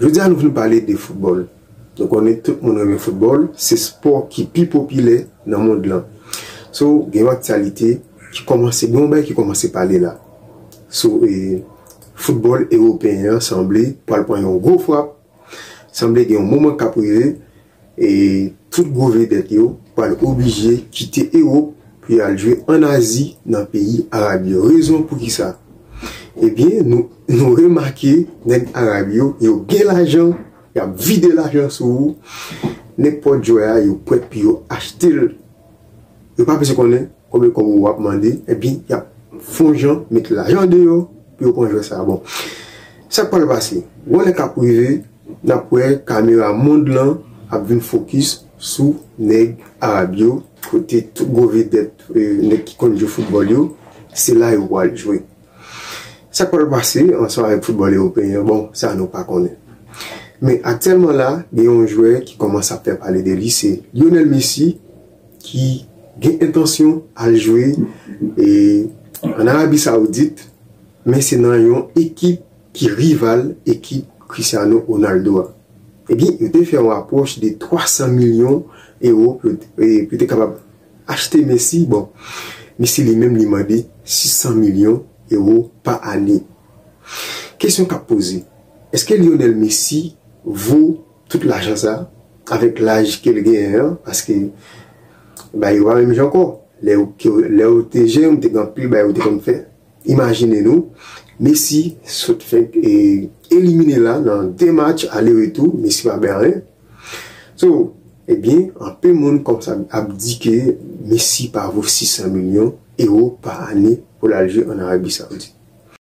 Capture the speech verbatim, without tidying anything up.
Jodi a nou vin pale de foutbòl. Nou konnen tout moun renmen foutbòl, se spò ki pi popilè nan mond lan. So, gen yon aktyalite ki kòmanse, gen yon bagay ki kòmanse pale la. So, e, foutbòl ewopeyen an sanble pral pran yon gwo frap. Sanble gen yon moman k ap rive, e tout gwo vedèt yo pral oblije kite Ewòp pou y al jwe ann Azi, nan peyi Arab yo. Rezon poukisa? Ebyen, nou, nou remake nèg Arab yo, yo gen lajan, y ap vide lajan sou ou. Nenpòt jwè a, yo prèt pou yo achte l. Yo pa bezwen konnen konbyen kòb w ap mande, ebyen, y ap fè yon jan met lajan deyò pou yo pran jwè sa a. Bon, sa k pral pase? Gon lè k ap rive, n ap wè kamera mond lan ap vin fokis sou nèg Arab yo, kote tout gwo vedèt, e, nèg ki konn jwe foutbòl yo, se la yo pral jwe. Sa k pral pase ansanm avèk foutbòl ewopeyen an, bon, sa nou pa konnen. Men aktyèlman la, gen yon jwè ki kòmanse ap fè pale de li, se Lionel Messi, ki gen entansyon al jwe, e, ann Arabi Sawdit, men se nan yon ekip ki rival ekip Cristiano Ronaldo a. Ebyen, yo te fè yon apwòch de twa san milyon ewo pou, e, pou te kapab achte Messi. Bon, Messi li menm li mande sis san milyon ewo pa ane. Kesyon k ap poze, èske Lionel Messi vo tout lajan sa avèk laj ke l genyen an? Paske, ba, yo pa menm jan ankò. Lè yo, lè yo te jèn, te gen anpil bagay yo te konn fè. Imajine nou, Messi sot fenk, e, elimine la nan de match ale retou, Messi pa bay anyen. So, ebyen, anpil moun kòmsa ap di ke Messi pa vo sis san milyon ewo pa ane pou l al jwe ann Arabi Sawdit.